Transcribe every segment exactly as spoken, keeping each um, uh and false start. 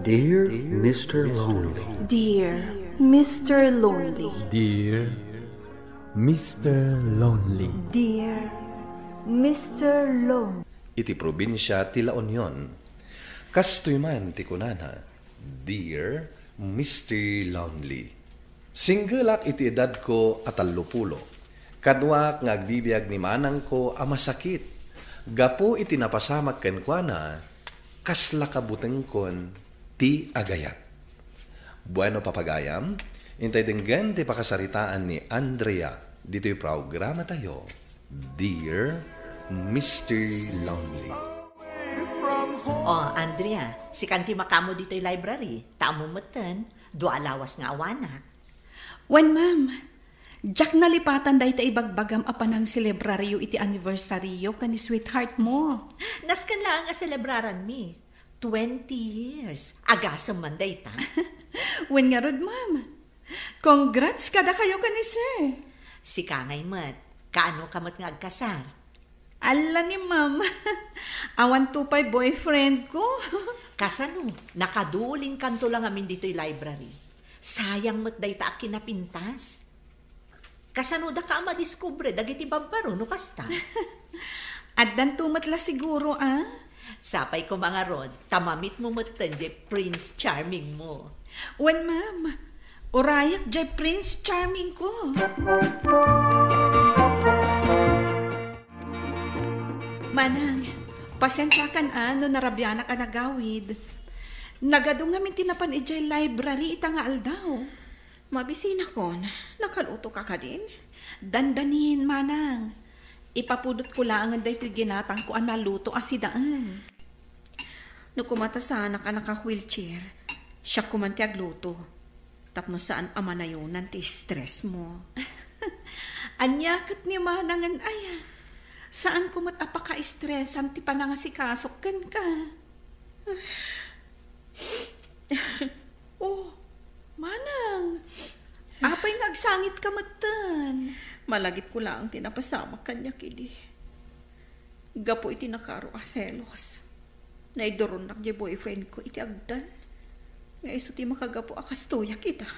Dear Mister Lonely. Dear Mister Lonely. Dear Mister Lonely. Dear Mister Lonely. Iti probinsia ti La Union. Kastoy man ti kunana, "Dear Mister Lonely. Singgelak iti edadko a tallopulo. Kaduak nga agbibiag ni manangko a masakit. Gapu iti napasamak kenkuana, kasla kabutengkon ti agayat." Bueno, papagayam, intay denggen ti pakasaritaan ni Andrea ditoy programatayo, Dear Mister Lonely. Oh, Andrea, sikan ti makaammo ditoy library. Ta ammom metten, dua a lawas nga awanak. Wen, ma'am. Diak nalipatan dayta ibagbagam a panangselebrar yo iti anniversary yo ken ni sweetheart mo. Nasken laeng a selebraranmi. Twenty years. Agasem man dayta. Wen ngarud, ma'am. Congrats kadakayo ken ni sir. Sika ngay met. Kaano ka met nga agkasar? Alla ni ma'am. Awan to pay boyfriend ko. Kasano? Nakadulinkanto la ngamin ditoy library. Sayang met dayta a kinapintas. Kasano daka a madiskubre dagiti babbaro no kasta? Addanto met la siguro, a? Sapay koma ngarud, ta mamitmo metten jay Prince Charming mo. Wen, ma'am. Urayak jay Prince Charming ko. Manang, pasensiakan a no narabianak a nagawid. Nagadu ngamin ti napan idiay library ita nga aldaw. Mabisinakon, nakaluto ka kadin? Dandanin, manang. Ipapudot ko laengen daytoy ginatangko a naluto a sidaen. No koma ta saanak a naka-wheelchair, siak koman ti agluto. Tapno saan a manayonan ti stress mo. Ania ket ni manangen aya? Saan ko met a paka-stressan ti panangasikasok kenka. Oh, manang. Apay nga agsangit ka metten? Malagip ko laeng ti napasamak kaniak idi. Gapu iti nakaro a selos, naiduronnak diay boyfriend ko iti agdan nga isu ti makagapu a kastoyak ita.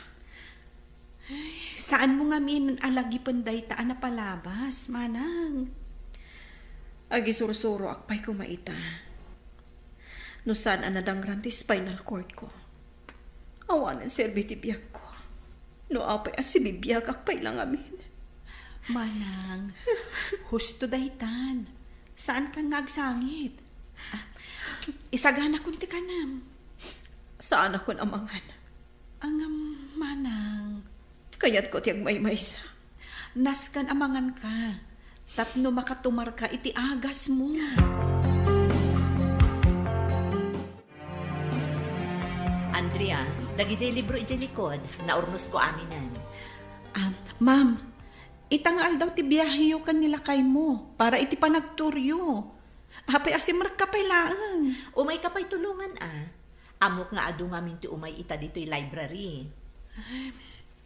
Ay, saan mo ngamin a lagipen dayta a napalabas, manang? Agisursuroak pay koma ita. No saan a nadangran ti spinal cord ko, awanen serbi ti biagko. No apay a sibibiagak pay la ngamin. Manang, husto daytan. Saankan nga agsangit. Ah, isaganakon ti kanem. Saanakon a mangan. Ngem, manang. Kayatko ti agmaymaysa. Nasken a manganka, tapno makatumarka iti agasmo. Andrea, dagidiay libro idiay likod, naurnosko aminen. Ah, ma'am, ita nga aldaw ti biaheyo ken ni lakaymo para iti panagturyo. Apay a simrekka pay laeng? Umayka pay tulongan a. Ammok nga adu ngamin ti umay ita ditoy library.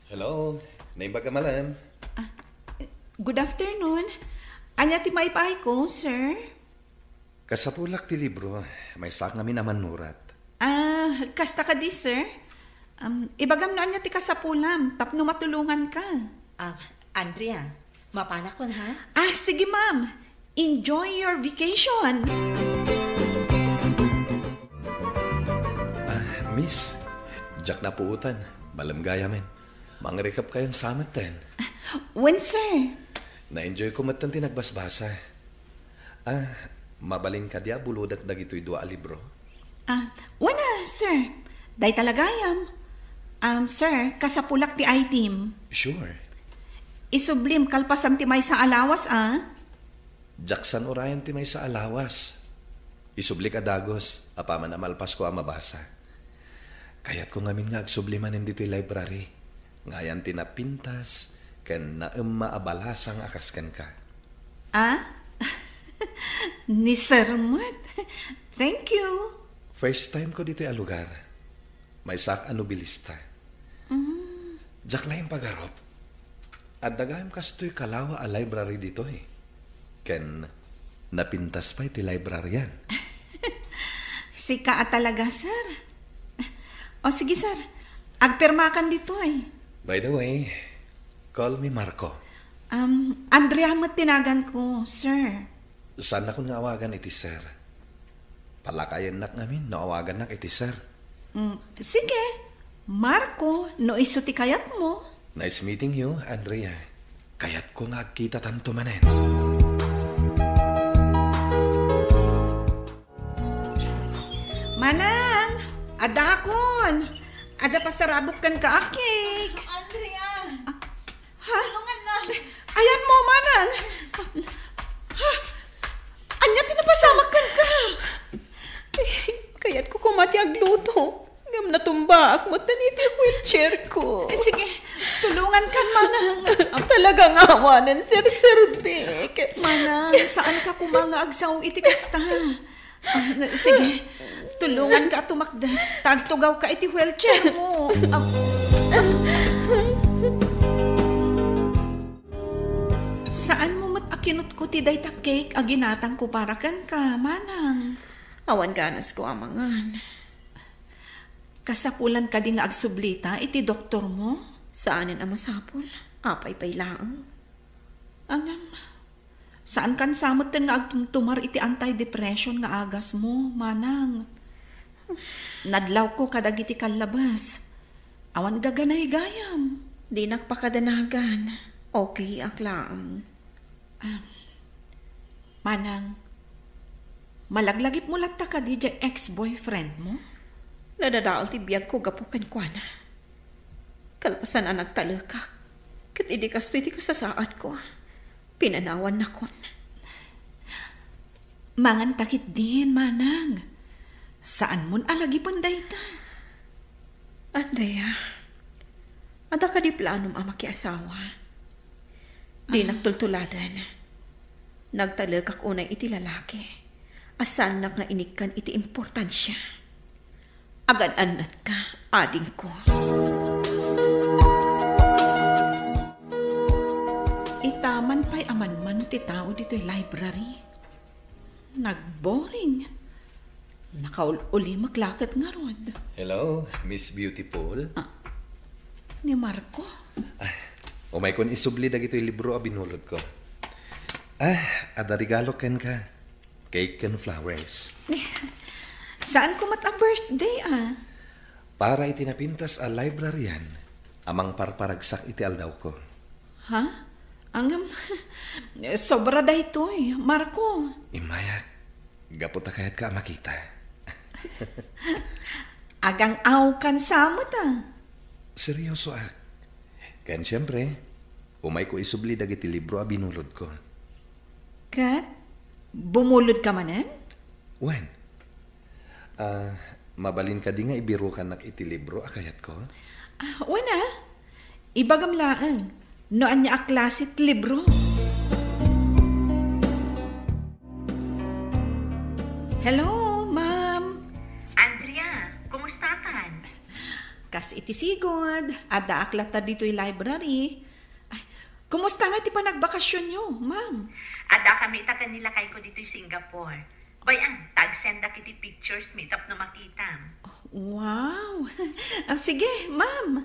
Hello, naimbag a malem. Ah, good afternoon. Ania ti maipaayko, sir? Kasapulak ti libro, maysaak ngamin a mannurat. Ah, kasta kadi, sir? Um, ibagam no ania ti kasapulam tapno matulonganka. Ah, Andrea, mapanakon, ha? Ah, sige, ma'am. Enjoy your vacation. Ah, miss, diak napuotan. Malem gayamen. Mangrekap kayon sa metten. Wen, sir. Na-enjoy ko metten ti nagbasbasa. Ah, mabalin kadi a bulodek dagitoy dua a libro? Ah, wen a, sir. Dayta la gayam. Um, sir, kasapulak ti item. Sure. Isublim kalpasan ti maysa a lawas, a? Diak saan urayen ti maysa a lawas. Isublik a dagus, apaman a malpasko a mabasa. Kayatko ngamin nga agsubli manen ditoy library. Nga ayan ti napintas ken naemma a balasang a kas kenka. Ah? Ni sir met. Thank you. First time ko ditoy a lugar. Maysaak a nobilista. Mm. Diak laeng pagarup. Adda gayam kastoy kalawa a library ditoy. Ken napintas pay ti librarian. Sika a talaga, sir. O, sige, sir. Agpirmakan ditoy. By the way, call me Marco. Um, Andrea met ti naganko, sir. Saannakon nga awagan iti sir. Palakayennak ngamin no awagannak iti sir. Mm, sige. Marco, no isu ti kayatmo. Nice meeting you, Andrea. Kayatko nga agkitatanto manen. Manang, adakon. Adda pasarabok kenka a cake. Andrea! Ah, ha? Tulungan na! Ayanmo, Manang! Ha? Ania ti napasamak kenka? Eh, kayatko koma ti agluto. Ngem natumbaak met iti wheelchair ko. Eh, sige, tulungankan, Manang. Talaga nga awanen, Sir Sir Vic. Manang, saanka koma nga agsao iti kasta. Ah, sige, tulunganka a tumakder. Tagtugawka iti wheelchair mo. Ah. Saanmo met a kinutko ti dayta cake a ginatangko para kenka, Manang? Awan ganasko a mangan. Kasapulan kadi nga agsublita iti doktormo? Saanen a masapul. Apay pay laeng. Ngem, saankan sa metten nga agtumtumar iti antidepressant nga agasmo, Manang. Nadlawko kadagiti kallabas. Awan gaganay gayam. Dinak pakadanagan. Okay ak laeng. Ah, Manang, malaglagipmo latta kadi diay ex-boyfriendmo? Nadadael ti biagko gapu kenkuana. Kalpasan a nagtalekak, ket idi kastoy ti kasasaadko, pinanawannakon. Manganta ketdin, Manang. Saanmon a lagipen dayta. Andrea, adda kadi planom a makiasawa? Dinak tultuladen. Nagtalekak unay iti lalaki a saannak nga inikkan iti importansia. Agan-annatka, adingko. Itaman pay a manmano ti tao ditoy library. Nagboring. Nakaul-ulimek la ket ngarud. Hello, Miss Beautiful. Ah, ni Marco? Ah, umaykon isubli dagitoy libro a binulodko. Ah, adda regalo kenka. Cake ken flowers. Saanko met a birthday, ah? Para iti napintas a librarian a mangparparagsak iti aldawko. Ha? Ngem, sobra daytoy, Marco. Immayak, gapu ta kayatka a makita. Agang-awkan sa met, ah. Seryosoak. Ken siempre, umayko isubli dagiti libro a binulodko. Ket, bumulodka manen? Wen. Ah, mabalin kadi nga ibirukannak iti libro a kayatko? Ah, wen a. Ibagam laeng no ania a klase ti libro. Hello, ma'am. Andrea, kumustakan? Kas iti sigud, addaak latta ditoy library. Ay, kumusta nga ti panagbakasionyo, ma'am? Addakami ita ken ni lakayko ditoy Singapore. Bay-am, ta agsendak iti pictures mi tapno makitam. Wow! Ah, sige, ma'am.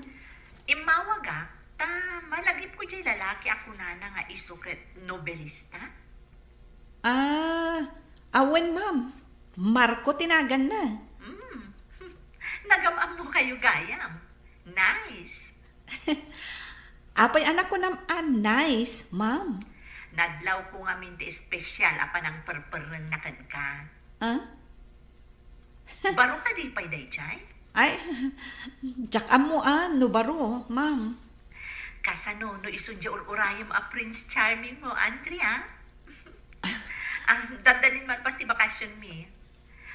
Immawagak, ta malagipko diay lalaki a kunana nga isu ket nobelista. Ah, awen, ma'am. Marco ti naganna. Hmm. Nagam-ammo kayo gayam. Nice. Apay a nakunam a nice, ma'am? Nadlawko ngamin ti espesyal a panangperperrengna kenka. Ah? Baro kadi pay daydiay? Ay, diak ammo a no baro, ma'am. Kasano no isun diay ur-urayem a Prince Charming mo, Andrea? Ah, dandanin malpas ti bakasion mi.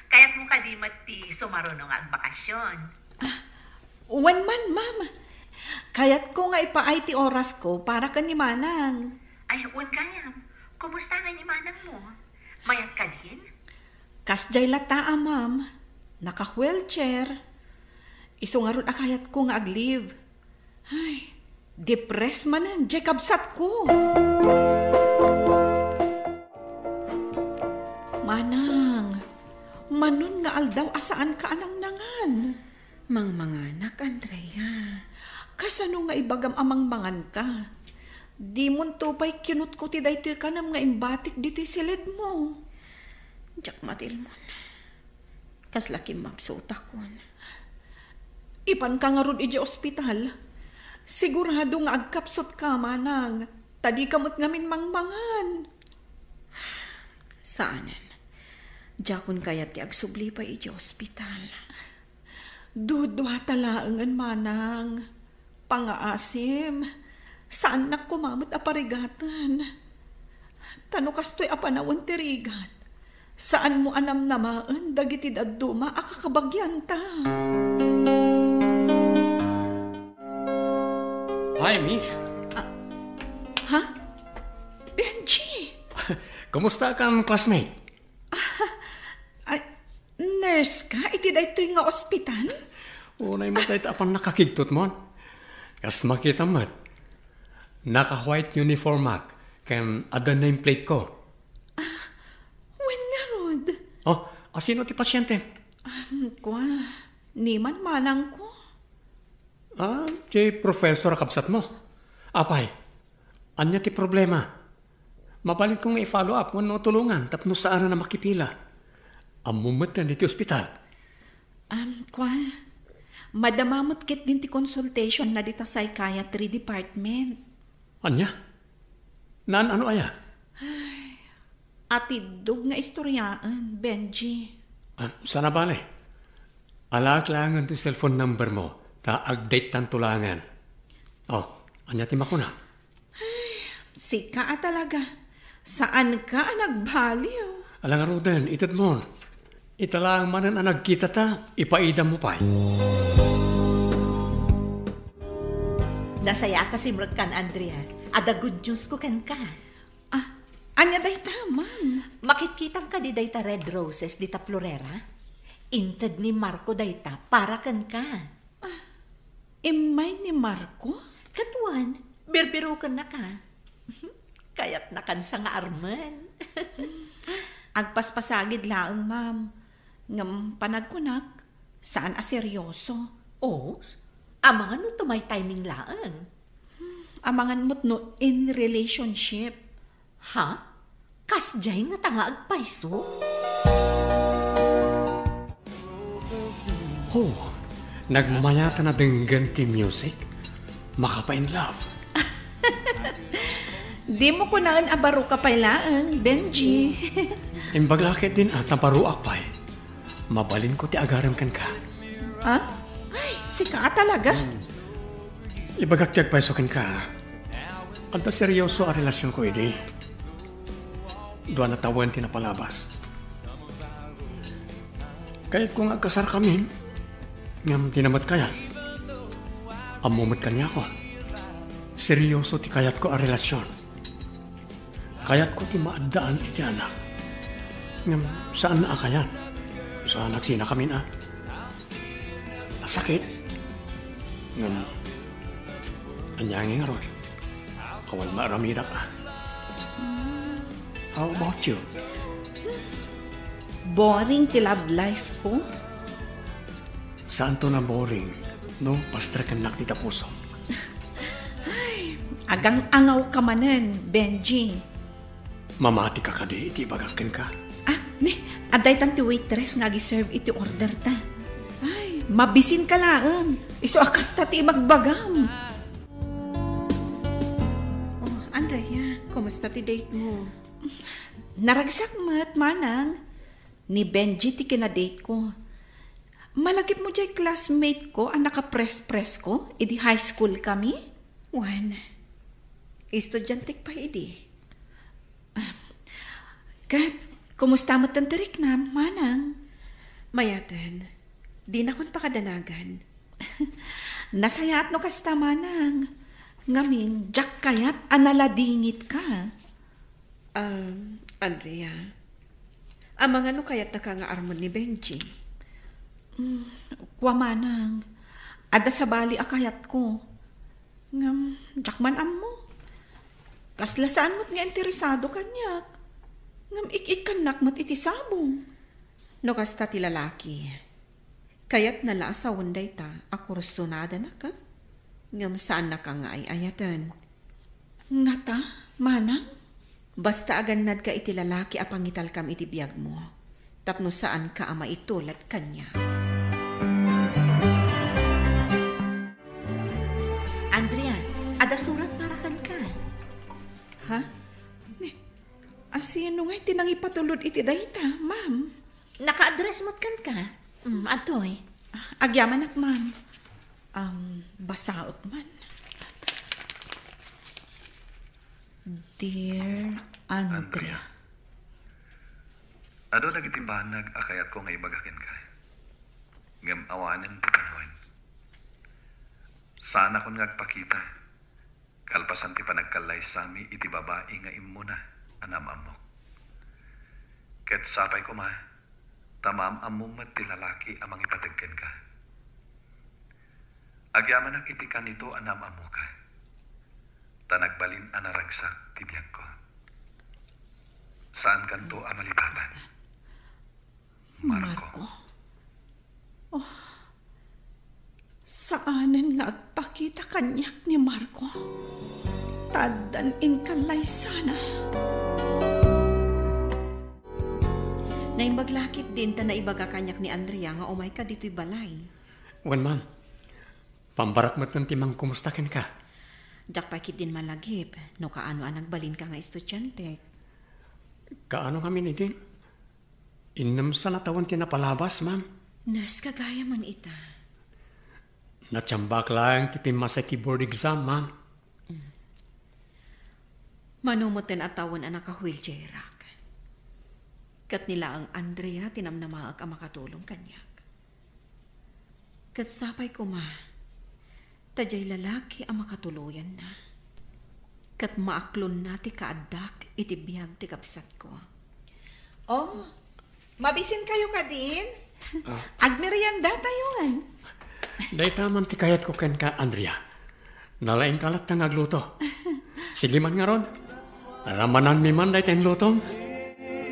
Kayatmo kadi met ti sumaruno nga agbakasion? Ah, wen man, ma'am. Kayatko nga ipaay ti orasko para ken ni Manang. Ay, wen gayam. Kumusta ngay ni Manang mo? Mayat kadin? Kasdiay latta a, ma'am. Naka-wheelchair. Isu ngarud a kayatko nga ag-leave. Ay, depressed manen diay kabsatko. Manang, manon nga aldaw a saanka a nangnangan? Mangmanganak, Andrea. Kasano nga ibagam a mangmanganka? Dimonto pay kinutko ti daytoy kanem nga imbatik ditoy siledmo. Diak matilmon. Kasla kimmapsutakon. Ipanka ngarud idiay ospital. Sigurado nga agkapsutka, manang. Ta dika met ngamin mangmangan. Saanen. Diakon kayat ti agsubli pay idiay ospital. Duduata laengen, manang. Pangaasim, saannak koma met a parigaten. Ta no kastoy a panawen ti rigat, saanmo a namnamaen dagiti dadduma a kakabagianta. Hi, miss. Ah, ha? Benji? Kumusta kan classmate? Ay, nurse ka iti daytoy nga ospital? Unay met dayta a pannakakigtot mon. Kas makita met, naka-white uniformak ken adda nameplate ko. Wen ngarud. Oh, asino ti pasiente? Um, kua, ni manmanangko. Ah, ti professor a kabsatmo. Apay, ania ti problema? Mabalinko nga i-follow up wenno tulongan tapno saanen a makipila. Ammom met iti ospital. Um, kua, madama met ketdin ti consultation na dita psychiatry department. Ania? Naan-ano aya? Atiddog nga istoryaen, Benji. Ah, sana bale. Alaak laengen ti cellphone number mo, ta agdaytanto laengen. Oh, ania ti makuna? Sika a talaga. Saanka a nagbaliw. Ala ngaruden, itedmon. Ita laeng manen a nagkitata, ipaidammo pay. Nasayaat a simrekkan, Andrea. Adda good news ko kenka. Ah, ania dayta, ma'am? Makitkitam kadi dayta red roses dita florera? Inted ni Marco dayta para kenka. Ah, immay ni Marco? Katuan, birbirokennaka. Kayatnakan sa nga armen. Agpaspasagid laeng, ma'am. Ngem panagkunak, saan a seryoso. Os, amangan no tumaytayming laeng. Amangan met no in relationship. Ha? Kasdiay ngata nga agpayso? Oh, nagmayat a nadenggen ti music. Makapa-in love. Dimo kunaen a baroka pay laeng, Benji. Imbag la ketdin a ta baroak pay. Mabalinko ti agarem kenka. Ah? Ay, sika a talaga? Ibagak ti agpayso kenka. Adda seryoso a relasionko idi. Dua na tawen ti napalabas. Kayatko nga agkasarkamin, ngem dina met kayat. Ammo met kaniakon. Seryoso ti kayatko a relasion. Kayatko ti maaddaan iti anak. Ngem saanna a kayat. Sa nagsinakamin a. Nasakit. Ngem ania ngay ngarud? Awan maaramidak a. How about you? Boring ti love life ko. Saanto a boring no pasterkennak dita puso? Ay, agang-angawka manen, Benji. Mamatika kadi iti ibagak kenka? Ah, ne, adda itan ti waitress nga agiserve iti order ta. Ay, mabisinka laeng. Isu a kasta ti ibagbagam. Oh, Andrea, kumusta ti date mo? Naragsak met, manang. Ni Benji ti kinadate ko. Malagipmo diay classmate ko a nakapress-press ko idi high school kami? Wen, estudiantek pay idi. Ket, kumusta met ti riknam, manang? Mayaten, dinakon pakadanagan. Nasayaat no kasta, manang. Ngamin, diak kayat a naladingitka. Um, Andrea, amangan no kayatnaka nga armen ni Benji? Mm, kua manang, adda sabali a kayatko. Ngem, diak man ammo. Kasla saan met nga interesado kaniak. Ngem, ik-ikkannak met iti sabong. No kasta ti lalaki, Kayatna la a sawen dayta a kursunadanak, a? Ngem saannaka nga ay-ayaten. Ngata, manang? Basta agannadka iti lalaki a pangitalkam iti biagmo, tapno saanka a maitulad kaniak. Andrea, adda surat para kenka. Ha? Ni, asino nga iti nangipatulod iti dayta, ma'am? Naka-address met kenka? Mm, adtoy. Ah, agyamanak, ma'am. Um, basaek man. Dear Andrea. Andrea. Adu dagiti banag a kayatko nga ibaga kenka. Ngem awanen ti panawen. Saanakon nga agpakita. Kalpasan ti panagkallaysami iti babai nga immuna a naam-ammok. Ket sapay koma, ta maam-ammom met ti lalaki a mangipateg kenka. Agyamanak iti kanito a naam-ammoka, ta nagbalin a naragsak ti biagko. Saankanto a malibatan. Marco. Marco? Oh, saanen nga agpakita kaniak ni Marco. Ta addan inkallaysana. Naimbag la ketdin ta naibaga kaniak ni Andrea nga umayka ditoy balay. Wen, ma'am. Pambarak metten ti mangkumusta kenka. Diak pay ketdin malagip no kaano a nagbalinka nga estudiante. Kaano ngamin idin? Innem san a tawen ti napalabas, ma'am. Nurse ka gayam ita. Natsambaak laeng ti pimmasa iti board exam, ma'am. Mm. Mano metten a tawen a naka-wheelchairak. Ket ni laeng Andrea ti namnamaek a makatulong kaniak. Ket sapay koma, ta diay lalaki a makatuloyanna. Ket maaklonna ti kaaddak iti biag ti kabsatko. Oh, mabisinkayo kadin? Ah. Agmeriendatayon. Dayta man ti kayatko kenka, Andrea. Nalaingka latta nga agluto. Sige man ngarud, ramananmi man dayta inlutom.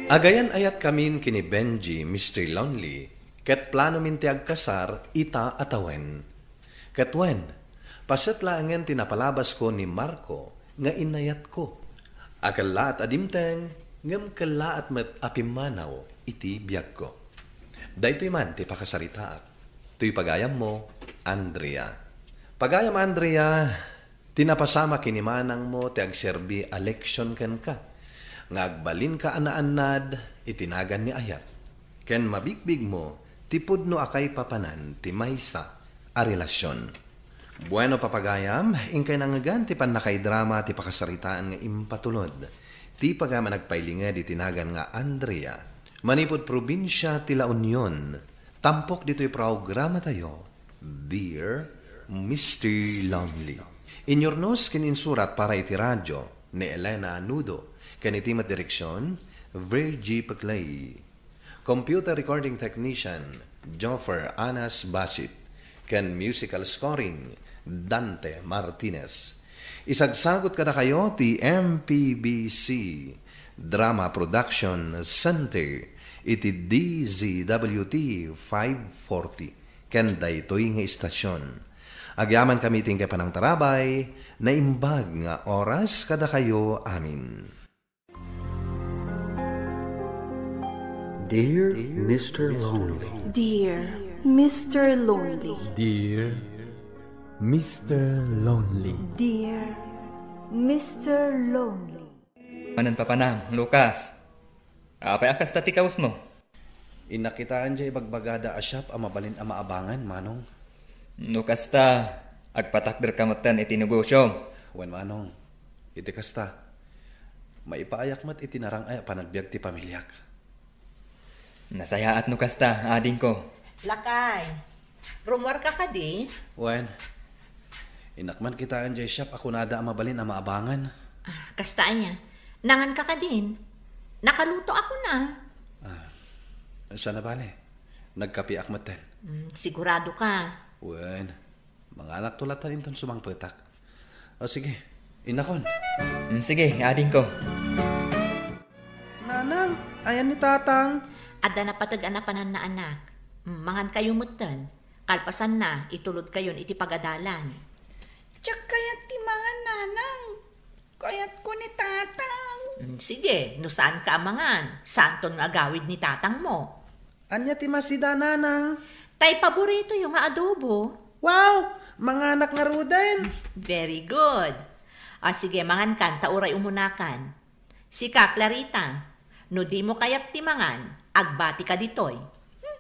Agayan-ayatkamin ken ni Benji, Mister Lonely, ket planomin ti agkasar ita a tawen. Ket wen, paset laengen ti napalabasko ni Marco nga inayatko. A kellaat a dimteng, ngem kellaat met a pimmanaw iti biagko. Daytoy man ti pakasaritaak. Toy pagayammo, Andrea. Pagayam, Andrea, ti napasamak ken ni manangmo ti agserbi a leksion kenka, nga agbalinka a naannad iti nagan ni ayat, ken mabigbigmo ti pudno a kaipapanan ti maysa a relasion. Bueno, papagayam, inkay nangngegan ti pannakaidrama ti pakasaritaan nga impatulod ti pagayam a nagpailinged iti nagan nga Andrea, manipud probinsia ti La Union, tampok ditoy programatayo, Dear Mister Lonely. Inyurnos ken insurat para iti radio ni Elena Nudo, ken iti met direksion, Virgie Peclay. Computer recording technician, Joffer Anas Basit, ken musical scoring, Dante Martinez. Isagsagut kadakayo ti M P B C Drama Production Center iti D Z W T five forty, ken daytoy nga istasion. Agyamankami iti inkay panangtarabay, naimbag nga oras kadakayo amin. Dear Mister Lonely. Dear Mister Lonely. Dear Mister Lonely. Dear Mister Lonely. Manen papanam, Lucas. Apay a kasta ti kawesmo? Innak kitaen diay ibagbagada a shop a mabalin a maabangan, Manong. No kasta, agpatakderka metten iti negosyom. Wen, Manong. Iti kasta, maipaayak met iti narang-ay a panagbiag ti pamiliak. Nasayaat no kasta, adingko. Lakay, rummuarka kadi? Wen, innak man kitaen diay shop a kunada a mabalin a maabangan. Ah, kasta ania? Nanganka kadin? Nakaluto ako na. Ah, saan a bale? Nagkapiak metten. Mm, sigurado ka? Wen, manganakto latta inton sumangpetak. O sige, innakon. Mm, sige, adingko. Nanang, ayan ni Tatang? Adda napateg a napananna, anak. Mm, mangan kayo metten. Kalpasanna, itulod kayon iti pagadalan. Diak kayat ti mangan, Nanang. Kayatko ni Tatang. Mm, sige, no saan ka a mangan, saanton nga agawid ni tatang mo. Ania ti masida, Nanang? Tay paborito yo nga adobo. Wow! Manganak ngaruden! Very good. Ah, sige, mangan kan, ta uray umunakan. Sika, Clarita, no di mo kayat ti mangan, agbati ka ditoy. Hmm,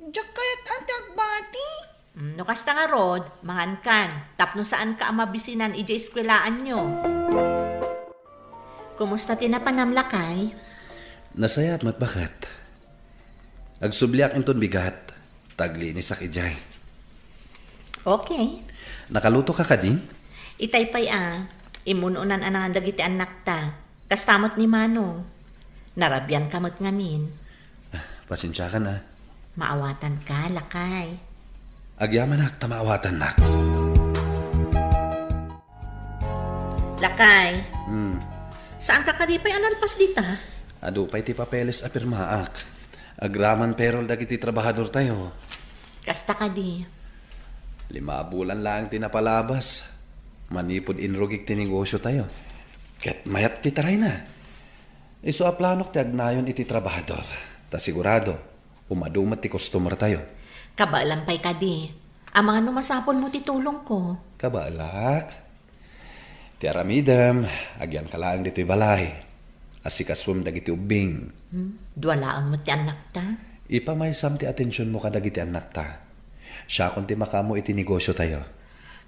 diak kayat ti agbati. Mm, no kasta ngarud, mangan kan, tapno saan ka a mabisinan idiay eskwelaanyo. Kumusta ti napanam, lakay? Nasayaat met, baket. Agsubliak inton bigat, ta aglinisak idiay. Okay. Nakaluto ka kadi? Itay pay a, imun-unan a nangan dagiti annakta. Kasta met ni Manong. Narabian ka met ngamin. Ah, pasensiakan a. Maawatan ka, lakay. Agyamanak ta maawatannak. Lakay. Hmm. Saan ka kadi pay a nalpas dita? Adu pay ti papeles a pirmaak. Agraman payroll dagiti trabahadortayo. Kasta kadi? Lima a bulan laeng ti napalabas. Manipud inrugik ti negosiotayo. Ket mayat ti tarayna. Isu a planok ti agnayon iti trabahador. Ta sigurado, umadu met ti customertayo. Kabaelam pay kadi. Amangan no masapulmo ti tulongko. Kabaelak. Ti aramidem, agyanka laeng ditoy balay. Asikasuem dagiti ubbing. Hmm, dua laeng met ti annakta. Ipamaysam ti atensionmo kadagiti annakta. Siakon ti makaammo iti negosiotayo.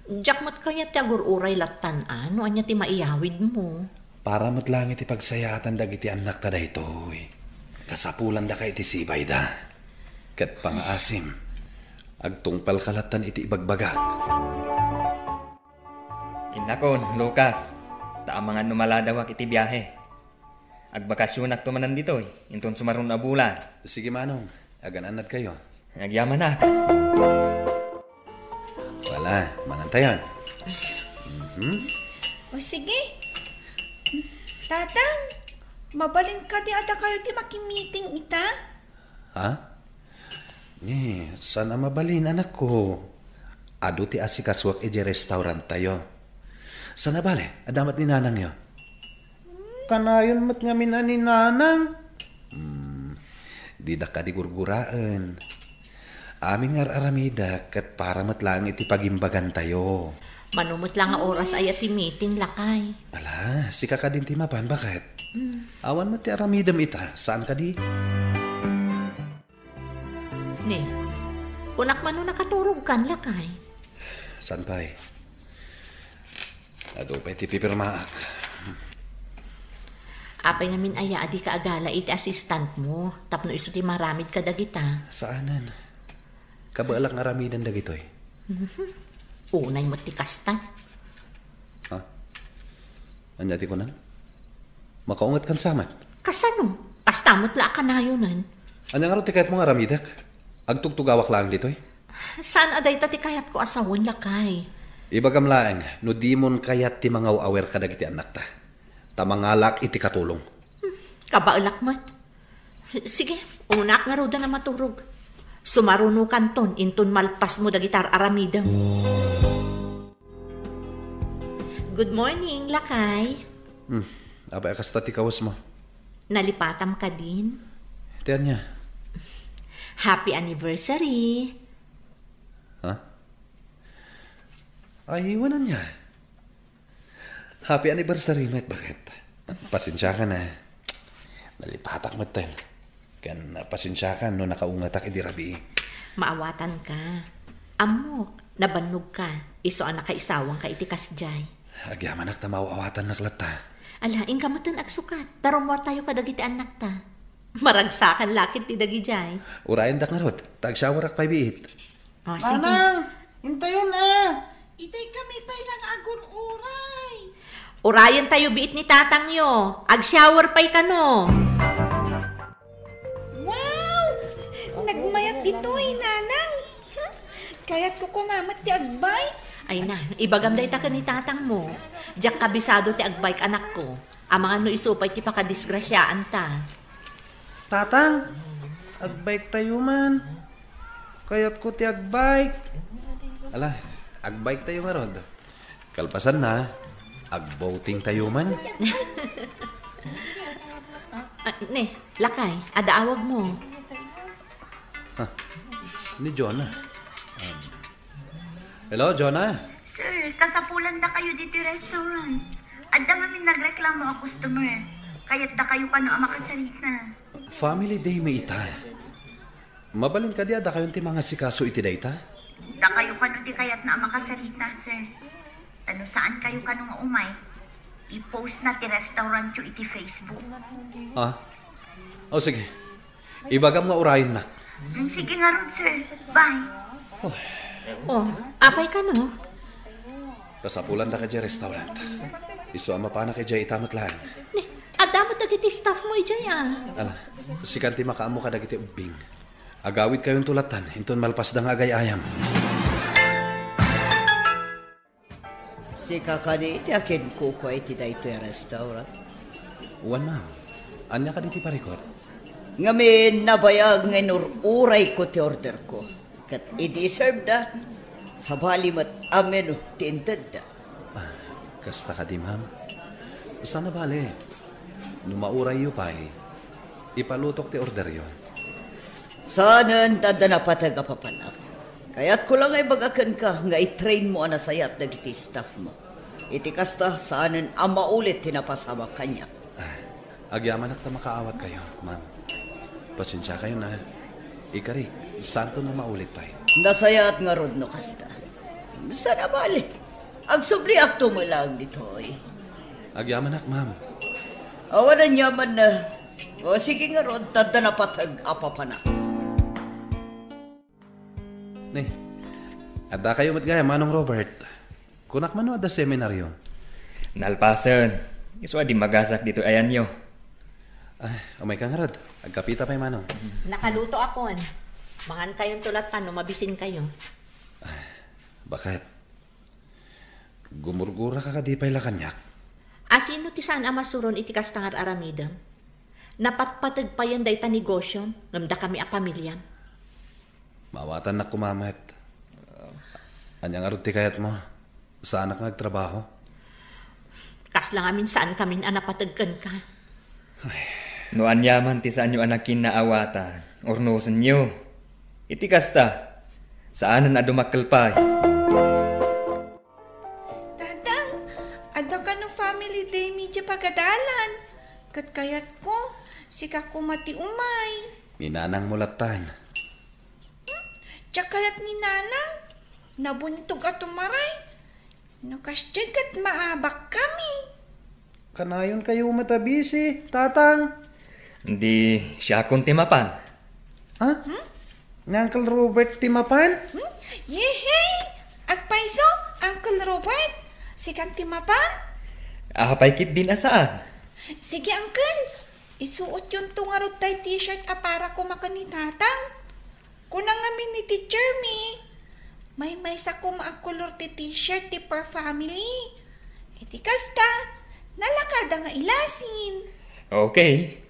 Diak met kayat ti agur-uray lattan a, no ania ti maiyawidmo. Para met laeng iti pagsayaatan dagiti annakta daytoy. Kasapulanda ka iti sibayda. Ket pangaasim, agtungpalka lattan iti ibagbagak. Innakon, Lucas, ta amangan no maladawak iti biahe. Agbakasionakto manen ditoy, inton sumaruno a bulan. Sige, Manong. Agan-annadkayo. Agyamanak. Wala, mangantayon. Mhm. O, sige. Tatang, mabalin kadi a dakayo ti makimiting ita? Ha? Ni, saan a mabalin, anakko? Adu ti asikasuak idiay restauranttayo. Saan a bale, adda met ni nanangyo? Kanayon met ngamin a ni nanang. Hmm, dida kadi gurguraen. Amin nga ar-aramidek ket para met laeng iti pagimbagantayo. Mano met la nga oras aya ti meeting, lakay? Ala, sika kadin ti mapan, baket? Hmm. Awan met ti aramidem ita, saan kadi? Ni, kunak mano nakaturogkan, lakay? Saan pay? Adu pay ti pipirmaak. Apay ngamin aya a dika agala iti assistant mo tapno isu ti maramid kadagita? Saanen. Kabaelak nga aramiden dagitoy. Unay met ti kasta. Ha? Ania ti kunam? Makaunget kan samat? Kasano? Kasta met la a kanayonen. Ania ngarud ti kayatmo nga aramidek? Agtugtugawak laeng ditoy? Saan a dayta ti kayatko a sawen, lakay. Ibagam laeng no dimon kayat ti mangaw-awer kadagiti annakta. Ta mangalak iti katulong. Hmm, kabaelak met. Sige, unak ngaruden a maturog. Sumarunokanton inton malpasmo dagiti ar-aramidem. Good morning, lakay. Hmm, apay a kasta ti kawesmo? Nalipatam kadin? Ti ania? Happy anniversary. Ha? Ay, wen ania? Happy anniversary met, baket? Pasensiakan a. Nalipatak metten. Ken pasensiakan no nakaungetak idi rabii. Maawatanka. Ammok, nabannogka. Isu a nakaisawangka iti kasdiay. Agyamanak ta maaw-awatannak latta. Ala, inka metten agsukat. Ta rummuartayo kadagiti annakta. Maragsakan la ket ti dagidiay. Urayendak ngarud. Ta agshowerak pay biit. Ah, sige. Manang, intayon a. Itay kami pay la nga agur-uray. Urayentayo biit ni tatangyo. Agshower pay kano. Wow! Nagmayat ditoy, nanang. Hmm? Kayatko koma met ti agbike. Ay na, ibagam dayta ken ni tatangmo. Diak kabisado ti agbike, anakko. Amangan no isu pay ti pakadisgrasiaanta. Tatang, agbike tayo man. Kayatko ti agbike. Ala, agbike tayo ngarud. Kalpasanna, agboating tayo man. Ah, ne, lakay, adda awagmo. Ha, ni Jonah. Um, hello, Jonah? Sir, kasapulanda kayo ditoy restaurant. Adda ngamin nagreklamo a customer. Kayatda kayo kano a makasarita. Family day mi ita. Mabalin kadi a dakayon ti mangasikaso iti dayta? Dakayo kano ti kayatna a makasarita, sir. Ta no saan kayo kano nga umay, i-post na ti restaurantyo iti Facebook. Ah? O, sige. Ibagam nga urayennak. Mm, sige ngarud, sir. Bye. Oh, apay kano? Kasapulanda kadiay restaurant. Isu a mapanak idiay ita met laeng. Ni, adda met dagiti staff mo idiay, ah. Ala, sikan ti makaammo kadagiti ubbing. Agawid kayonto lattan, inton malpasda nga agay-ayam. Sika kadi ti akinkukua iti daytoy a restaurant? Wen, ma'am. Ania kadi ti parikut? Ngamin, nabayag nga inur-urayko ti orderko. Ket idi iserveda, sabali met a menu ti intedda. Ah, kasta kadi, ma'am? Saan a bale. No maurayyo pay, ipalutok ti orderyo. Saanen ta adda napateg a papanak. Kayatko la nga ibaga kenka nga i-train mo a nasayaat dagiti staff mo. Iti kasta, saanen a maulit ti napasamak kaniak. Ah, agyamanak ta makaawatkayo, ma'am. Pasensiakayon a. Ikarik, saanton a maulit pay. Nasayaat ngarud no kasta. Saan a bale. Agsubliakto met laeng ditoy. Agyamanak, ma'am. Awan aniamanna. O, sige ngarud, ta adda napateg a papanak. Ni, adda kayo met gayam, Manong Robert. Kunak man no adda seminaryo? Nalpasen. Isu a dimmagasak ditoy ayanyo. Ah, umay ka ngarud. Agkapita pay, Manong. Nakaluto akon. Mangan kayonto lattan no mabisin kayo. Ah, baket. Gumurgura ka kadi pay la kaniak? A sino ti saan a masuron iti kasta nga ar-aramidem? Napatpateg payen dayta negosio, ngem dakami a pamiliam. Maawatannak koma met. Ania ngarud ti kayatmo? Saanak nga agtrabaho? Kasla ngamin saankamin a napateg kenka. Ay. No aniaman ti saanyo a nakinnaawatan, urnosenyo. Iti kasta, saanen a dumakkel pay. Tatang, adda kano family day mi idiay pagadalan. Ket kayatko, sika koma ti umay. Ni nanangmo lattan. Hmm? Diak kayat ni nanang. Nabuntog a tumaray. No kasdiay ket maabakkami. Kanayon kayo met a busy, Tatang. Di siakon ti mapan. Ha? Hmm? Nga Uncle Robert ti mapan? Hmm? Yehey! Agpayso, Uncle Robert. Sikan ti mapan? Apay ketdin a saan? Sige, Uncle. Isuotyonto ngarud tay t-shirt a para koma ken ni Tatang. Kuna ngamin ni teacher mi, maymaysa koma a kolor ti t-shirt ti per family. Iti kasta, nalakada nga ilasin. Okay.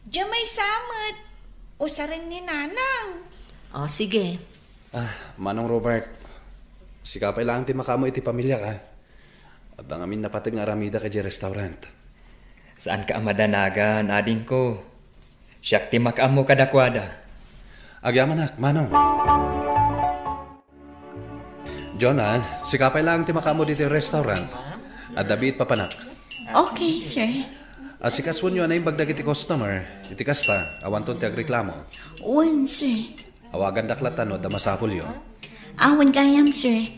Dia maysa met, usaren ni Nanang. O, sige. Ah, Manong Robert, sika pay laeng ti makaammo iti pamiliak, a. Adda ngamin napateg nga aramidak idiay restaurant. Saanka a madanagan, adingko. Siak ti makaammo kadakuada. Agyamanak, Manong. Jonah, sika pay laeng ti makaammo ditoy restaurant. Adda biit papanak. Okay, sir. Asikasuenyo a naimbag dagiti customer. Iti kasta, awanton ti agreklamo. Wen, sir. Awagandak latta no adda masapulyo. Awan gayam, sir.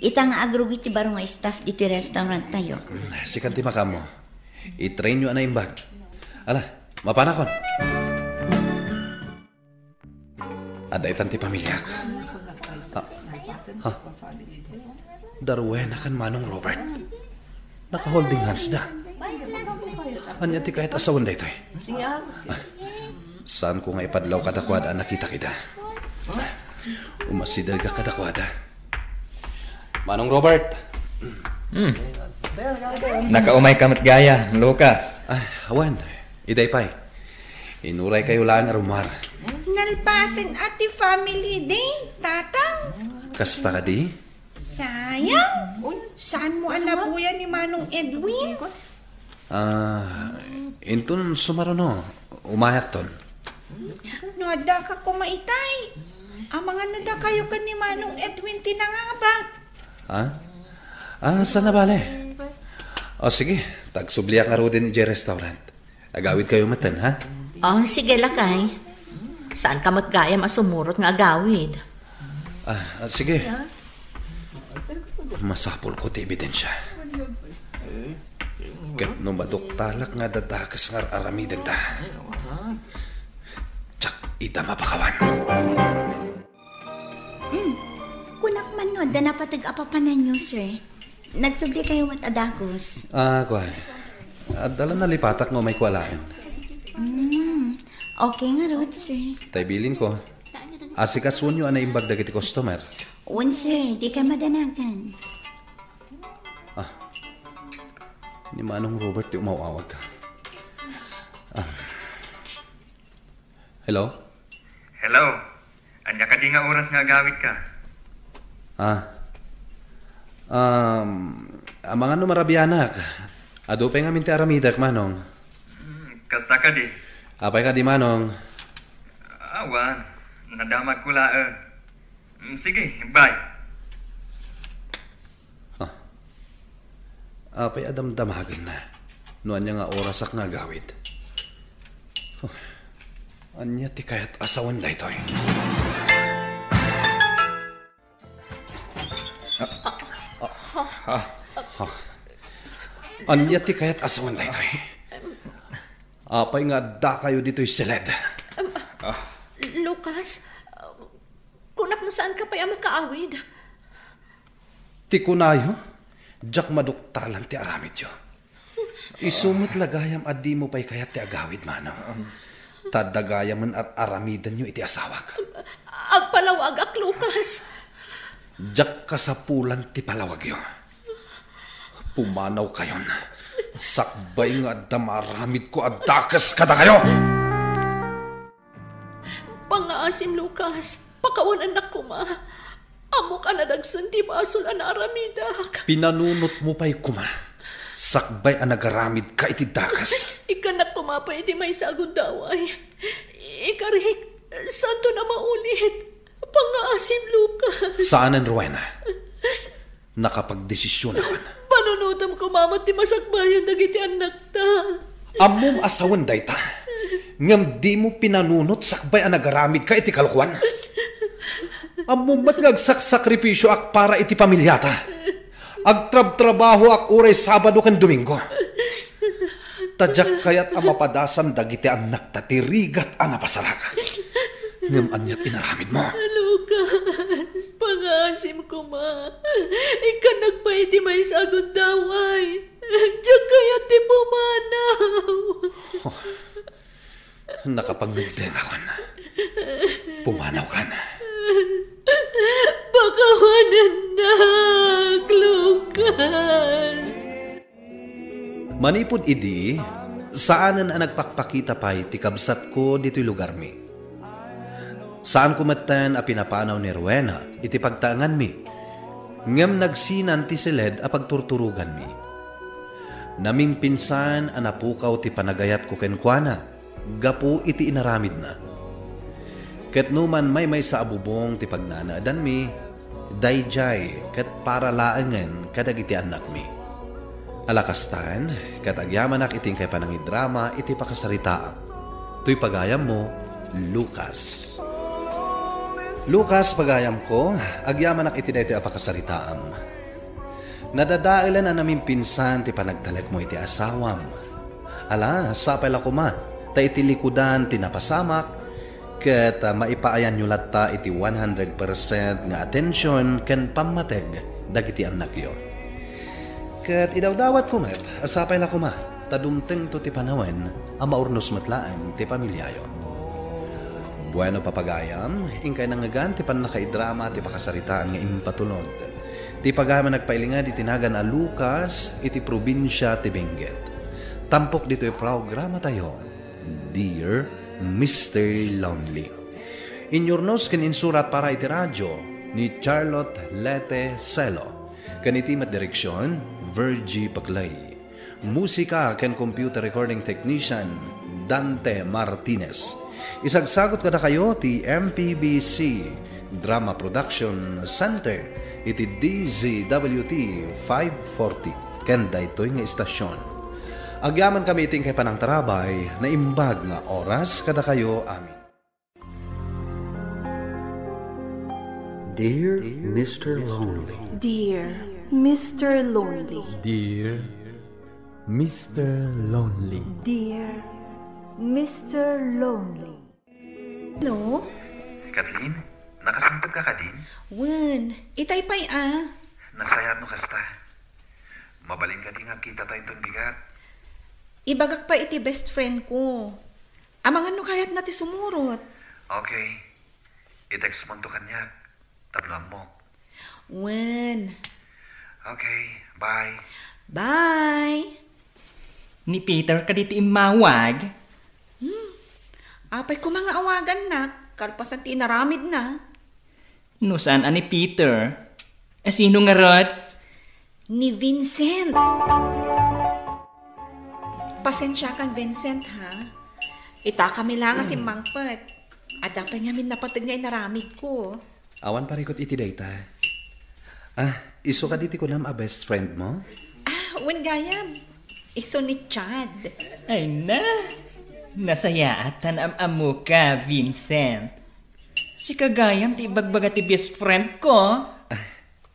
Ita nga agrugi ti baro nga staff ditoy restaurant tayo. Hmm, sikan ti makaammo. I-trainyo a naimbag. Ala, mapanakon. Adda itan ti pamiliak. Ah, ha? Darwena ken Manong Robert. Naka-holding hands da. Ania ti kayat a sawen daytoy? Ah, saanko nga ipadlaw kadakuada a nakitak ida. Umasidergak kadakuada. Manong Robert! Hmm. Nakaumayka met gayam, Lucas. Ah, awan. Iday pay. Inuray kayo laeng a rummuar. Alpasen a ti family day, Tatang. Kasta kadi? Sayang. Saan mo a nabuya ni Manong Edwin? Ah, inton sumaruno, umayakton. No adda ka kumaitay, amangan no dakayo ken ni Manong Edwin ti nangabak. Ha? Ah, sana bale. O sige, tagsubliak ngaruden idiay restaurant. Agawid kayo metten, ha? Oh, sige, lakay. Saan ka met gayam a sumurot nga agawid? Ah, ah, sige. Masapul ko ti ebidensya. Ket no maduktalak nga dadakes nga ar-aramidenta, diak ida mapakawan. Hmm. Kunak man no adda napateg a papananyo, sir. Nagsubli kayo met a dagus. Ah, kuan. Adda la nalipatak nga umayko alaen. Hmm. Okay ngarud, sir. Tay bilinko, asikasuenyo a naimbag dagiti customer. Wen, sir. Dikay madanagan. Ah. Ni Manong Robert ti umaw-awag ka. Ah. Hello? Hello. Ania kadi nga oras nga agawidka? Ah. Um, amangan no marabianak. Adu pay ngamin ti aramidek, Manong. Hmm, kasta kadi? Apay kadi, Manong? Awan, nadamagko laeng. Hmm, sige, bye. Ah. Apay a damdamagenna no ania nga orasak nga agawid? Huh. Ania ti kayat a sawen daytoy? Ah, ah, ah. Ania ti kayat a sawen daytoy? Apay nga adda kayo ditoy siled? Lucas, kunak no saan ka pay a makaawid. Ti kunayo, diak maduktalan ti aramidyo. Isu met la gayam a dimo pay kayat ti agawid, Manong. Ta adda gayamen ar-aramidenyo iti asawak. Agpalawagak, Lucas. Diak kasapulan ti palawagyo. Pumanawkayon. Sakbay nga adda maaramidko a dakes kadakayo. Pangngaasim, Lucas. Pakawanennak koma. Ammok a nadagsen ti basol a naaramidak. Pinanunotmo pay koma. Sakbay a nagaramidka iti dakes. Ikkannak koma pay iti maysa a gundaway. Ikarik, saanton a maulit. Pangngaasim, Lucas. Saanen, Rowena. Nakapagdesisionakon. Panunotem koma met ti masakbayan dagiti annakta. Ammom a sawen dayta, ngem dimo pinanunot sakbay a nagaramidka iti kalokoan. Ammom met nga agsaksakrifisioak para iti pamiliata. Agtrabtrabahoak uray Sabado ken Domingo. Ta diak kayat a mapadasan dagiti annakta ti rigat a napasarak. Ngem aniat inaramidmo? Lucas, pangngaasim koma. Ikkannak pay iti maysa a gundaway. Diak kayat ti pumanaw. Nakapangngegdengakon. Pumanawkan. Pakawanennak, Lucas. Manipud idi, saanen a nagpakpakita pay ti kabsatko ditoy lugarmi. Saanko metten a pinapanaw ni Rowena iti pagtaenganmi, ngem nagsinan ti siled a pagturturoganmi. Namimpinsan a napukaw ti panagayatko kenkuana gapu iti inaramidna. Ket no man maymaysa a bubong ti pagnanaedanmi, daydiay ket para laengen kadagiti annakmi. Ala kastan, ket agyamanak iti inkay panangidrama iti pakasaritaam. Toy pagayammo, Lucas. Lucas, pagayamko, agyamanak iti daytoy a pakasaritaam. Nadadaelen a namimpinsan ti panagtalekmo iti asawam. Ala, sapay la koma, ta iti likudan ti napasamak, ket, ah, maipaayanyo latta iti one hundred percent nga atension ken pammateg dagiti annakyo. Ket idawdawatko met a sapay la koma, ta dumtengto ti panawen a maurnos met laeng ti pamiliayo. Bueno, papagayam, inkay nangngegan ti pannakaidrama ti pakasaritaan nga impatulod. Ti pagayam a nagpailinged iti nagan a Lucas iti probinsia ti Benguet. Tampok ditoy programatayo, Dear Mister Lonely. Inyurnos ken insurat para iti radio ni Charlotte Lete Celo, ken iti met direksion, Virgie Paclay. Musika ken computer recording technician, Dante Martinez. Isagsagut kadakayo ti M P B C Drama Production Center iti D Z W T five forty ken daytoy nga istasion. Agyaman kami iti inkay panangtarabay, naimbag nga oras kadakayo amin. Dear Mister Lonely. Dear Mister Lonely. Dear Mister Lonely. Dear Mister Lonely. Hello? Kathleen, nakasangpet ka kadin? Wen, itay pay a. Nasayaat no kasta. Mabalin kadi nga agkitatayo inton bigat. Ibagak pay iti best friend ko. Amangan no kayatna ti sumurot. Okay. I-text monto kaniak tapno ammok. Wen. Okay, bye. Bye. Ni Peter kadi ti immawag? Hmm. Apay koma nga awagannak, kalpasan ti inaramidna. No saan a ni Peter, a sino ngarud? Ni Vincent. Pasensiakan, Vincent, ha? Ita kami la nga simmangpet. Adda pay ngamin napateg nga inaramidko. Awan parikut iti dayta. Ah, isu kadi ti kunam a best friend mo? Ah, wen gayam. Isu ni Chad. Ay na, nasayaat ta naam-ammoka, Vincent. Sika gayam ti ibagbaga ti best friend ko. Ah,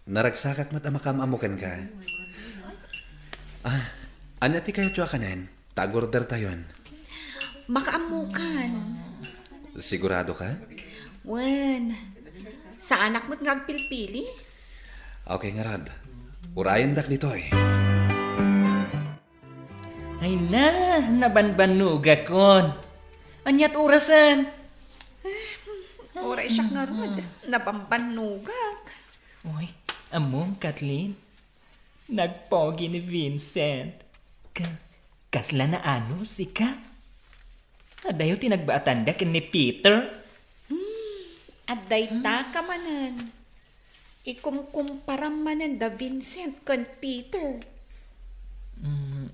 naragsakak met a makaam-ammo kenka. Ah, ania ti kayatyo a kanen? Ta ag-order tayon. Makaammokan. Sigurado ka? Wen, saanak met nga agpilpili. Okay ngarud. Urayendak ditoy. Ay na, nabanbannogakon. Aniat orasen? Uray siak ngarud, nabambannogak. Uy, ammom, Kathleen. Nagpogi ni Vincent. Ka-, kasla naanus, ika? Adayo ti nagbaatanda ken ni Peter? Hmm, adda ita ka manen. Ikumkumparam manen da Vincent ken Peter. Mm,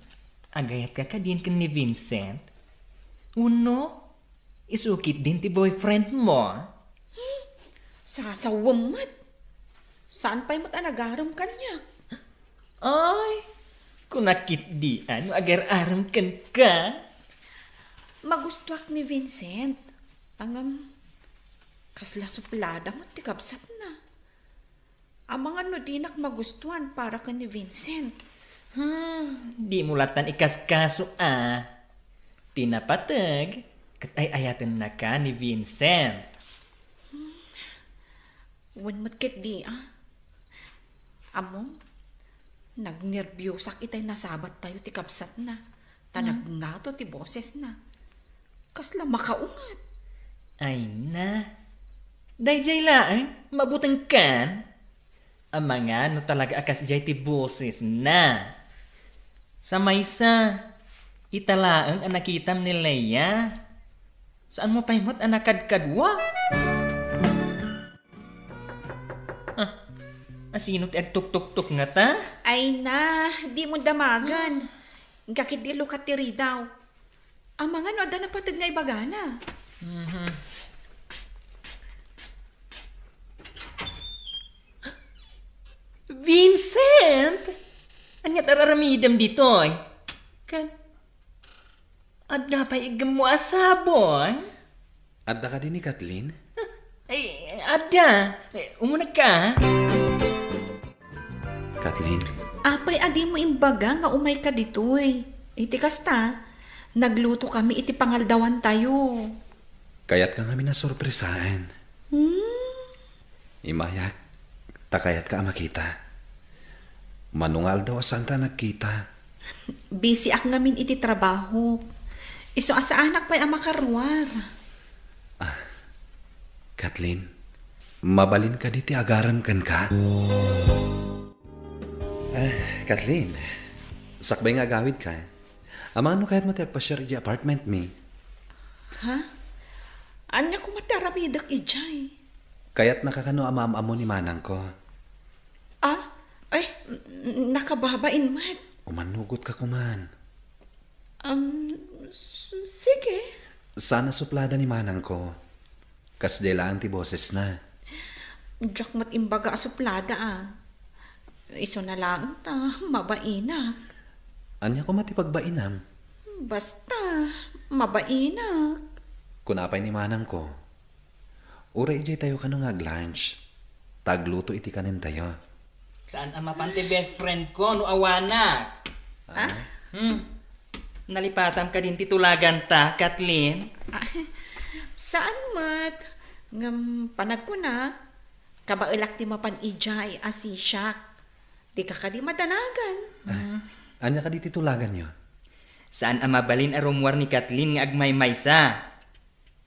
agayatka kadin ken ni Vincent? Wenno, isu ketdin ti boyfriend mo? Sasawem met. Saan pay met a nagarem kaniak? Ay, kunak ketdi a no agar-arem kenka. Magustuak ni Vincent. Ngem, kasla suplada met ti kabsatna. Amangan no dinak magustuan para ken ni Vincent. Hmm, dimo lattan ikaskaso a. Ti napateg, ket ay-ayatennaka ni Vincent. Wen met ketdi a. Ammom, nagnerbiosak itay nasabattayo ti kabsatna, ta Hmm. nagngato ti bosesna. Kasla makaunget. Ay na. Daydiay laeng, mabutengkan. Amangan no talaga a kasdiay ti bosesna. Sa maysa, ita laeng a nakitam ni Lea. Saanmo pay met a nakadkadua? Ah, asino ti agtuktuktok ngata? Ay na, dimo damagan. Inka ketdi lukat ti ridaw. Amangan no adda napateg nga ibagana. Mhm. Vincent! Aniat ar-aramidem ditoy? Ken, adda pay iggemmo a sabon? Adda kadi ni Kathleen? Ay, adda. Eh, umunegka, ah. Kathleen. Apay a dimo imbaga nga umayka ditoy? Iti kasta, nagluto kami iti pangaldawantayo. Kayatka ngamin a sorpresaen. Hmm? Imayak, ta kayatka a makita. Mano nga aldaw a saanta a nagkita? Busyak ngamin iti trabahok. Isu a saanak pay a makaruar. Ah, Kathleen, mabalin kadi ti agarem kenka? Ah, Kathleen, sakbay nga agawidka. Amangan no kayatmo ti agpasiar idiay apartment mi? Ha? Ania koma ti aramidek idiay? Kayatnaka kano a maam-ammo ni manangko? Ah? Ay, n-, nakababain met. Umannugot ka koman. Um, s-, sige. Saan a suplada ni manangko. Kasdiay laeng ti bosesna. Diak met imbaga a suplada, ah. Isuna laeng ta mabainak. Ania koma ti pagbainam? Basta, mabainak. Kuna pay ni manangko, uray idiay tayo kano nga ag-lunch, ta agluto iti kanentayo. Saan a mapan ti best friend ko no awanak? Ah? Hmm. Nalipatam kadin ti tulaganta, Kathleen? Ah, saan met? Ngem panagkunak, kabaelak ti mapan idiay a sisiak. Dika kadi madanagan. Ah, ania kadi ti tulaganyo? Saan a mabalin a rummuar ni Kathleen nga agmaymaysa?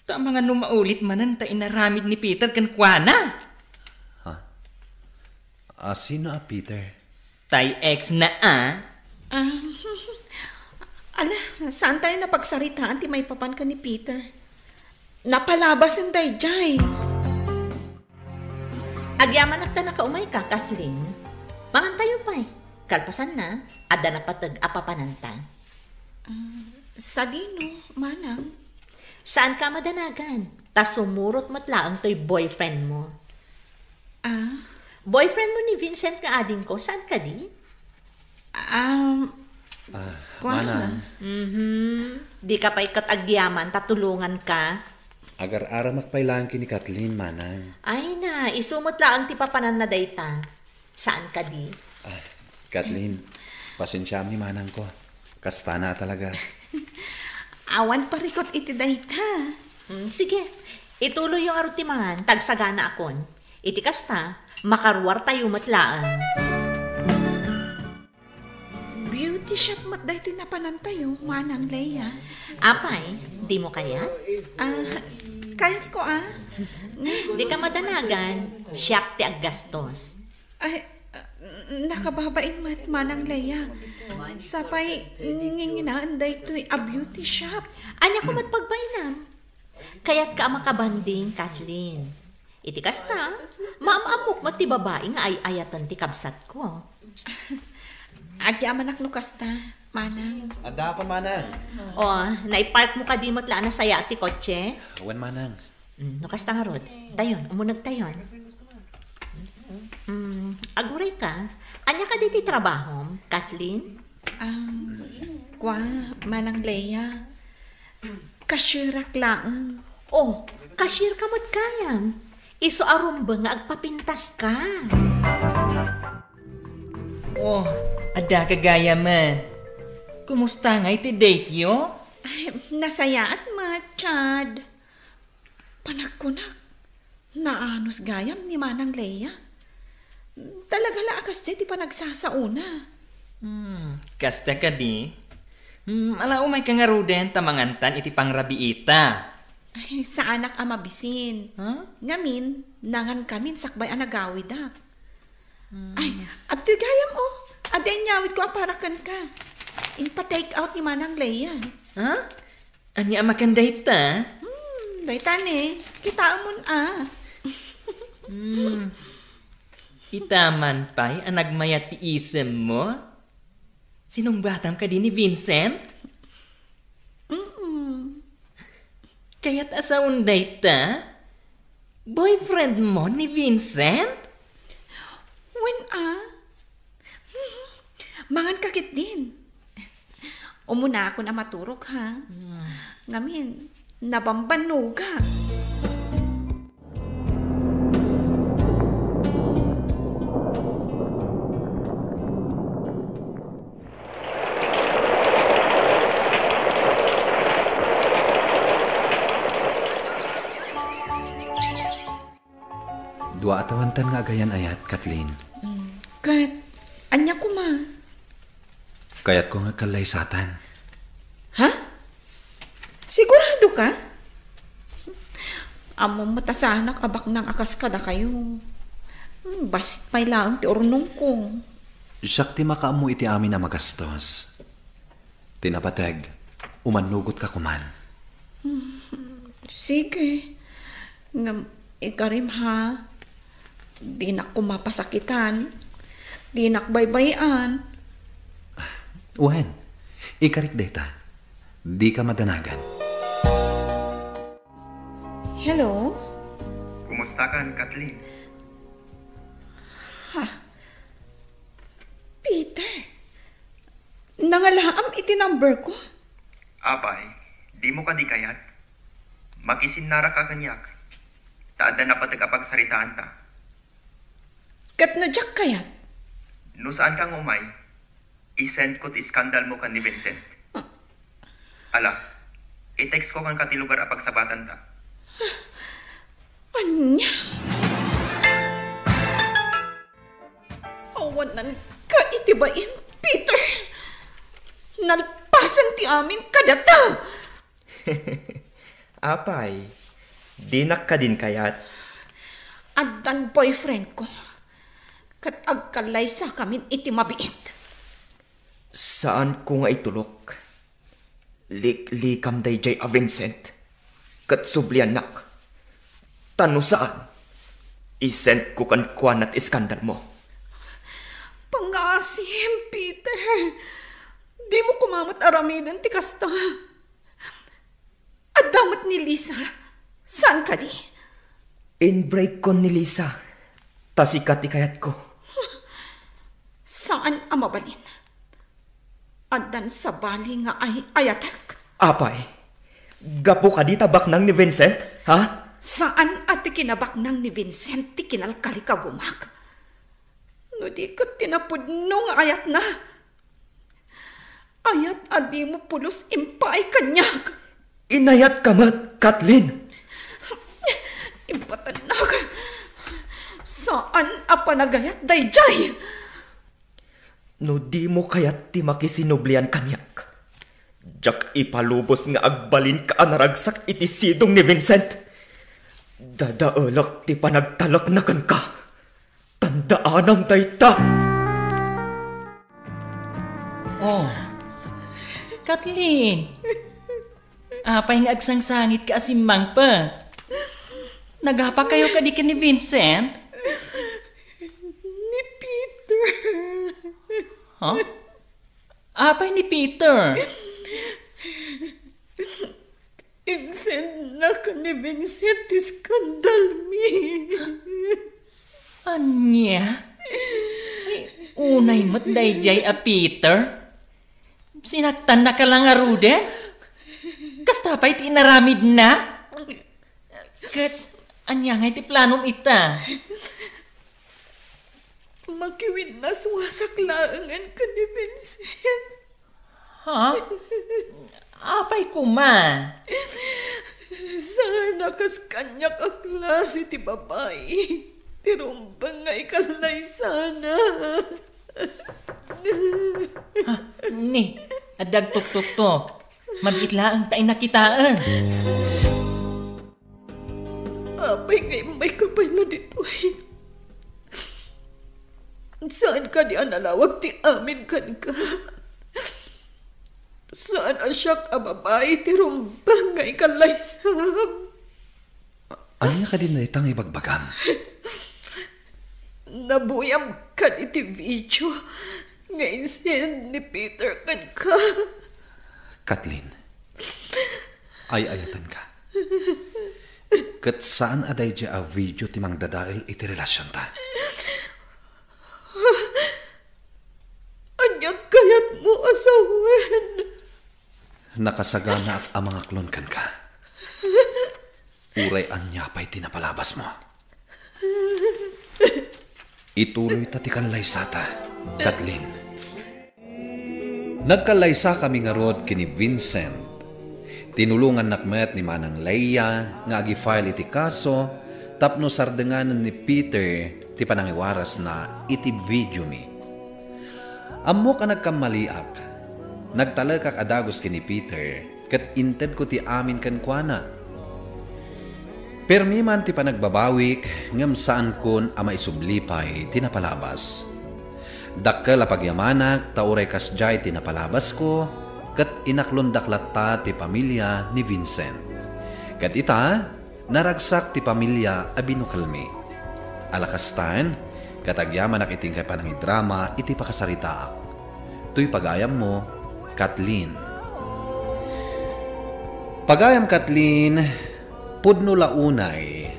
Ta amangan no maulit manen ta inaramid ni Peter kenkuana. Ha? A, sino a Peter? Tay ex na, a. Ah, ala, saan tayo napagsaritaan ti maipapan ken ni Peter? Napalabasen daydiay. Agyamanak ta nakaumayka, Kathleen. Mangantayo pay. Kalpasanna, adda napateg a papananta. Ah, sadino, manang? Saanka a madanagan, ta sumurot met laeng toy boyfriend mo. Ah? Boyfriend mo ni Vincent nga adingko, saan kadi? Um, Ah, kuan manang. Mhm. Dika pay ket agyaman ta tulonganka. Agar-aramak pay laeng ken ni Kathleen, manang. Ay na, isu met laeng ti papananna dayta. Saan kadi? Ah, Kathleen, pasensiaam ni manangko. Kastana a talaga. Awan parikut iti dayta. Mm, sige. Ituloyyo ngarud ti mangan, ta agsaganaakon. Iti kasta, makaruartayo met laeng. Beauty shop met daytoy napanantayo, Manang Leia. Apay, dimo kayat? Ah, kayatko, ah. Dika madanagan, siak ti aggastos. Ay, ah, nakababain met, Manang Leia. Sapay, nginginaen daytoy a beauty shop. Ania koma ti pagbainam? Kayatka a makabanding, Kathleen. Iti kasta, maam-ammok met ti babai nga ay-ayaten ti kabsatko. Agyamanak no kasta, manang. Addaakon, manang. O, naipark mo kadi met la a nasayaat ti kotse? Wen, manang. Mm, no kasta ngarud, tayon, umuneg tayon. Mm, aguray ka. Ania kadi ti trabahom, Kathleen? Um, kua, Manang Leia. Cashier-ak laeng. Oh, cashier ka met gayam. Isu a rumbeng nga agpapintas ka. Oh, adda ka gayamen. Kumusta ngay ti date yo? Ay, nasayaat met, Chad. Panagkunak, naanus gayam ni Manang Leia. Talaga la a kasdiay ti panagsasaona. Hmm, kasta kadi? Hmm, ala umayka ngaruden ta mangantan iti pangrabiita. Ay, saanak a mabisin. Ha? Ngamin, nangankamin sakbay a nagawidak. Hmm. Ay, adtoy gayam, oh. Adda inyawidko a para kenka. Impa-take out ni Manang Leia. Ha? Ania a makan dayta? Hmm, dayta ne. Kitaemon a. Hmm. Ita man pay a nagmayat ti isemmo? Sinungbatam kadi ni Vincent? Mm-mm. Kayat a saon dayta? Boyfriend mo ni Vincent? Wen a. Mangan ka ketdin. Umunaakon a maturog, ha? Hmm. Ngamin, nabambannogak. Dua a tawentan nga agayan-ayat, Kathleen. Mm. Ket, ania koma? Kayatko nga agkallaysatan. Ha? Sigurado ka? Ammom met a saanak a baknang a kas kadakayo. Hmm, bassit pay laeng ti urnongko. Siak ti makaammo iti amin a magastos. Ti napateg, umannugot ka koman. Hmm, sige. Ngem ikarim, ha? Dinak koma pasakitan. Dinak baybay-an. Wen, ikarik dayta. Dika madanagan. Hello? Kumusta kan, Kathleen? Ha? Peter? Nangalaam iti number ko? Apay, dimo kadi kayat? Makisinnaraka kaniak. Ta adda napateg a pagsaritaanta. Ket no diak kayat? No saanka nga umay, i-send ko ti iskandalmo ken ni Vincent. Ah. Ala, i-text ko kenka ti lugar a pagsabatanta. Ania? Awananka iti bain, Peter! Nalpasen ti amin kadata! Apay, dinak kadin kayat? Addan boyfriend ko, ket agkallaysakamin iti mabiit. Saanko nga itulok. Liklikam daydiay a Vincent, ket subliannak. Ta no saan, i-send ko kenkuana ti iskandalmo. Pangngaasim, Peter. Dimo koma met aramiden ti kasta. Adda met ni Lisa. Saan kadi? Inbreak-kon ni Lisa. Ta sika ti kayatko. Saan a mabalin. Addan sabali nga ay-ayatek. Apay, gapu kadi ta baknang ni Vincent, ha? Saan a ti kinabaknang ni Vincent ti kinalkalikagumak. No di ket ti napudno nga ayatna. Ayat a dimo pulos impaay kaniak. Inayatka met, Kathleen. Impatannak. Saan a panagayat daydiay. No dimo kayat ti makisinublian kaniak, diak ipalubos nga agbalinka a naragsak iti sidong ni Vincent. Dadaelek ti panagtalekna kenka. Tandaanam dayta. Oh, Kathleen. Apay nga agsangsangitka a simmangpet? Nagapakayo kadi ken ni Vincent? Ni Peter. Ha? Apay ni Peter? Insendna ken ni Vincent ti skandalmi. Ania? Ay, unay met daydiay a Peter? Sinaktannaka la ngaruden? Kasta pay ti inaramidna? Ket ania ngay ti planom ita? Makiwinnaswasak laengen ken ni Vincent. Ha? Apay koma? Saan a kas kaniak a klase ti babai ti rumbeng nga ikallaysana. Ha? Ni, adda agtuktuktok. Mabiit laeng ta inakitaen. Apay nga immayka pay la ditoy? Saan kadi a nalawag ti amin kenka? Saan a siak a babai ti rumbeng nga ikallaysam? Ania kadi dayta nga ibagbagam? Nabuyam kadi ti video nga insend ni Peter kenka. Kathleen, ay-ayatenka. Ket saan a daydiay a video ti mangdadael iti relasionta. Aniat kayatmo a sawen? Nakasaganaak a mangaklon kenka. Uray ania pay ti napalabasmo. Ituloyta ti kallaysata, Kathleen. Nagkallaysakami ngarud ken ni Vincent. Tinulongannak met ni Manang Leia nga agi-file iti kaso tapno sardenganen ni Peter ti panangiwarasna iti videomi. Ammok a nagkammaliak. Nagtalekak a dagus ken ni Peter. Ket intedko ti amin kenkuana. Permi man ti panagbabawik, ngem saankon a maisubli pay ti napalabas. Dakkel a pagyamanak ta uray kasdiay ti napalabasko, ket inaklondak latta ti pamilia ni Vincent. Ket ita, Naragsak ti pamilia a binukelmi. Ala kastan, ket agyamanak iti inkay panangidrama iti pakasaritaak. Toy pagayammo, Kathleen. Pagayam Kathleen, pudno la unay,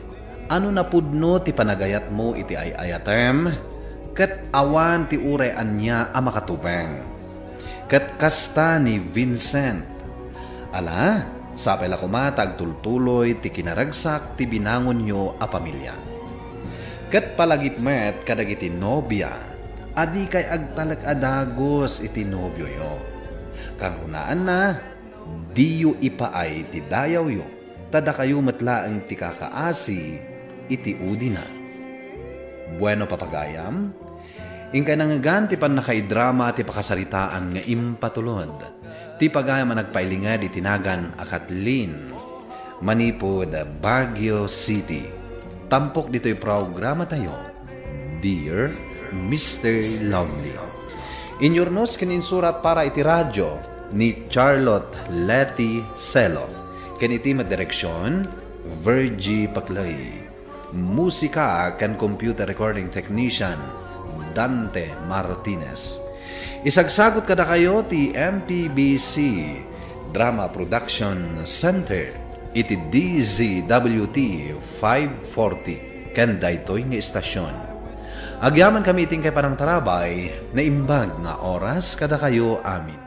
ano napudno ti panagayatmo iti ay-ayatem, ket awan ti uray ania a makatubeng. Ket kasta ni Vincent. Ala, sapay la koma ta agtultuloy ti kinaragsak ti binangonyo a pamilia. Ket palagip met kadagiti nobia, a dikay agtalek a dagus iti nobioyo. Kanrunaanna, diyo ipaay ti dayawyo, ta dakayo met laeng ti kakaasi iti udina. Bueno, papagayam, inkay nangngegan ti pannakaidrama ti pakasaritaan nga impatulod ti pagayam a nagpailinged iti nagan a Kathleen manipud Baguio City. Tampok ditoy programatayo, Dear Mister Lonely. Inyurnos ken insurat para iti radio ni Charlotte Leti Celo, ken iti met direksion, Virgie Paclay. Musika ken computer recording technician, Dante Martinez. Isagsagot kadakayo ti M P B C Drama Production Center iti D Z W T five forty ken daytoy nga istasyon. Agyamankami iti inkay panangtarabay, naimbag nga oras kadakayo amin.